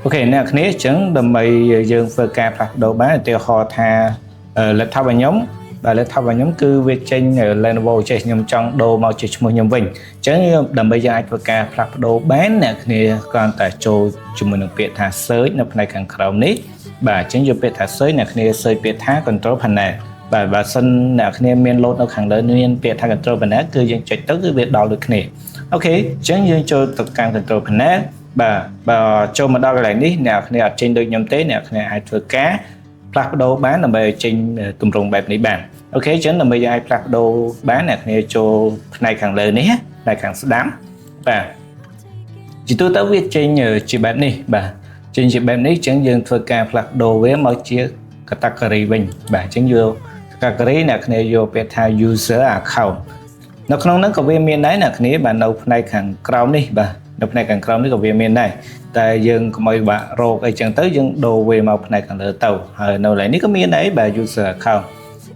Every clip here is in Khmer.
OK អ្នកគ្នាអញ្ចឹងដើម្បីយើងធ្វើការផ្លាស់ប្ដូរបានឧទាហរណ៍ថា laptop របស់ខ្ញុំបាទ laptop របស់ខ្ញុំគឺវាចេញ Lenovo ចេះខ្ញុំចង់ដូរមកជាឈ្មោះខ្ញុំវិញអញ្ចឹងដើម្បីយើងអាចធ្វើការផ្លាស់ប្ដូរបានអ្នកគ្នាគ្រាន់តែចូលជាមួយនឹងពាក្យថា search នៅផ្នែកខាងក្រោមនេះបាទអញ្ចឹងយកពាក្យថា search អ្នកគ្នា search ពាក្យថា control panel បាទបើសិនអ្នកគ្នាមាន load នៅខាងលើមានពាក្យថា control panel គឺយើងចុចទៅគឺវាដល់ដូចគ្នាOK អញ្ចឹងយើងចូលទៅកាន់ control panel បាទបើចូលមកដល់កន្លែងនេះអ្នកគ្នាអត់ចេញដូចខ្ញុំទេអ្នកគ្នាអាចធ្វើការផ្លាស់ប្ដូរបានដើម្បីឲ្យចេញទម្រង់បែបនេះបាន OK អញ្ចឹងដើម្បីយើងអាចផ្លាស់ប្ដូរបានអ្នកគ្នាចូលផ្នែកខាងលើនេះផ្នែកខាងស្ដាំបាទជាទូទៅវាចេញជាបែបនេះបាទចេញជាបែបនេះអញ្ចឹងយើងធ្វើការផ្លាស់ប្ដូរវាមកជា category វិញបាទអញ្ចឹងយក category អ្នកគ្នាយកពាក្យថា user account នៅក្នុងហ្នឹងក៏វាមានដែរអ្នកគ្នាបាទនៅផ្នែកខាងក្រោមនេះបាទនៅផ្នែកខាងក្រោមនេះក៏វាមានដែរតែយើងកុំឲ្យបាក់រោគអីចឹងទៅយើងដូរវាមកផ្នែកខាងលើទៅហើយនៅកន្លែងនេះក៏មានដែរបាទ user account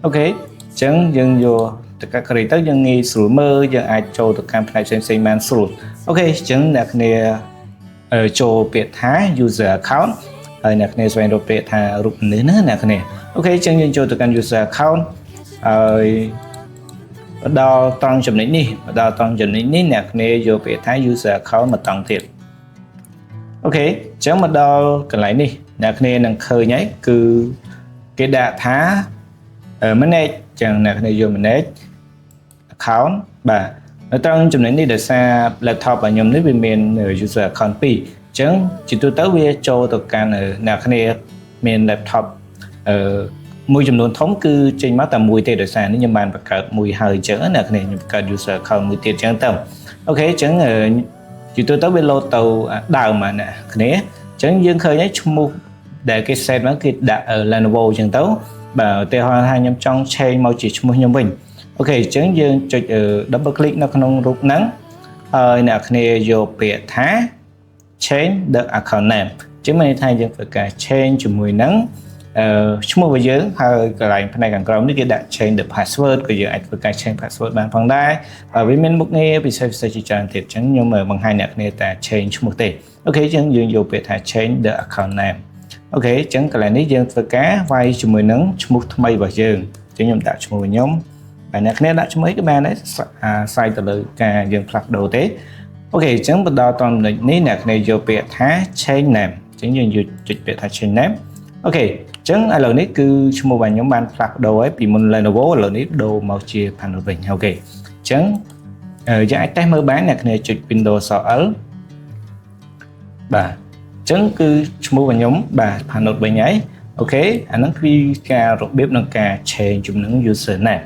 OK អញ្ចឹងយើងយកទៅ category ទៅយើងងាយស្រួលមើលយើងអាចចូលទៅកាន់ផ្នែកផ្សេងៗបានស្រួល OK អញ្ចឹងអ្នកគ្នាចូលពាក្យថា user account ហើយអ្នកគ្នាស្វែងរកពាក្យថារូបនេះណាអ្នកគ្នាOK អញ្ចឹងយើងចូលទៅកាន់ user account ហើយដល់ត្រង់ចំណុចនេះដល់ត្រង់ចំណុចនេះអ្នកគ្នាយកពាក្យថា user account មកតង់ទៀត OK អញ្ចឹងមកដល់កន្លែងនេះអ្នកគ្នានឹងឃើញហើយគឺគេដាក់ថា manage អញ្ចឹងអ្នកគ្នាយក manage account បាទនៅត្រង់ចំណុចនេះដោយសារ laptop របស់ខ្ញុំនេះវាមាន user account 2អញ្ចឹងជាទូទៅវាចូលទៅកាន់អ្នកគ្នាមាន laptop អឺមួយចំនួនធំគឺចេញមកតែមួយទេដោយសារនេះខ្ញុំបានបង្កើតមួយហើយអញ្ចឹងណាអ្នកគ្នាខ្ញុំបង្កើត user account មួយទៀតអញ្ចឹងទៅOK អញ្ចឹងជាទូទៅវា load ទៅដើមណាគ្នាអញ្ចឹងយើងឃើញហើយឈ្មោះដែលគេ set មកគេដាក់ Lenovo អញ្ចឹងទៅបាទឧទាហរណ៍ថាខ្ញុំចង់ change មកជាឈ្មោះខ្ញុំវិញ OK អញ្ចឹងយើងចុច double click នៅក្នុងរូបហ្នឹងហើយអ្នកគ្នាយកពាក្យថា change the account name អញ្ចឹងមានន័យថាយើងធ្វើការ change ជាមួយនឹងអឺឈ្មោះរបស់យើងហើយកន្លែងផ្នែកខាងក្រោមនេះគេដាក់ change the password ក៏យើងអាចធ្វើការ change password បានផងដែរហើយវាមានមុខងារពិសេសពិសេសជាច្រើនទៀតអញ្ចឹងខ្ញុំបង្ហាញអ្នកគ្នាតែ change ឈ្មោះទេOK អញ្ចឹងយើងយកពាក្យថា change the account name OK អញ្ចឹងកន្លែងនេះយើងធ្វើការវាយជាមួយនឹងឈ្មោះថ្មីរបស់យើងអញ្ចឹងខ្ញុំដាក់ឈ្មោះខ្ញុំបាទអ្នកគ្នាដាក់ឈ្មោះអីក៏បានដែរអាស្រ័យទៅលើការយើងផ្លាស់ប្ដូរទេOK អញ្ចឹងបន្តតចំណុចនេះអ្នកគ្នាយកពាក្យថា change name អញ្ចឹងយើងយកចុចពាក្យថា change name OK អញ្ចឹងឥឡូវនេះគឺឈ្មោះរបស់ខ្ញុំបានផ្លាស់ប្ដូរហើយពីមុន Lenovo ឥឡូវនេះដូរមកជា Panel វិញ OK អញ្ចឹងយើងអាចតេស្តមើលបានអ្នកគ្នាចុច Windows L បាទអញ្ចឹងគឺឈ្មោះរបស់ខ្ញុំបាទ Panel វិញហើយ OK អាហ្នឹងគឺការរបៀបក្នុងការ change ជំនឹង username។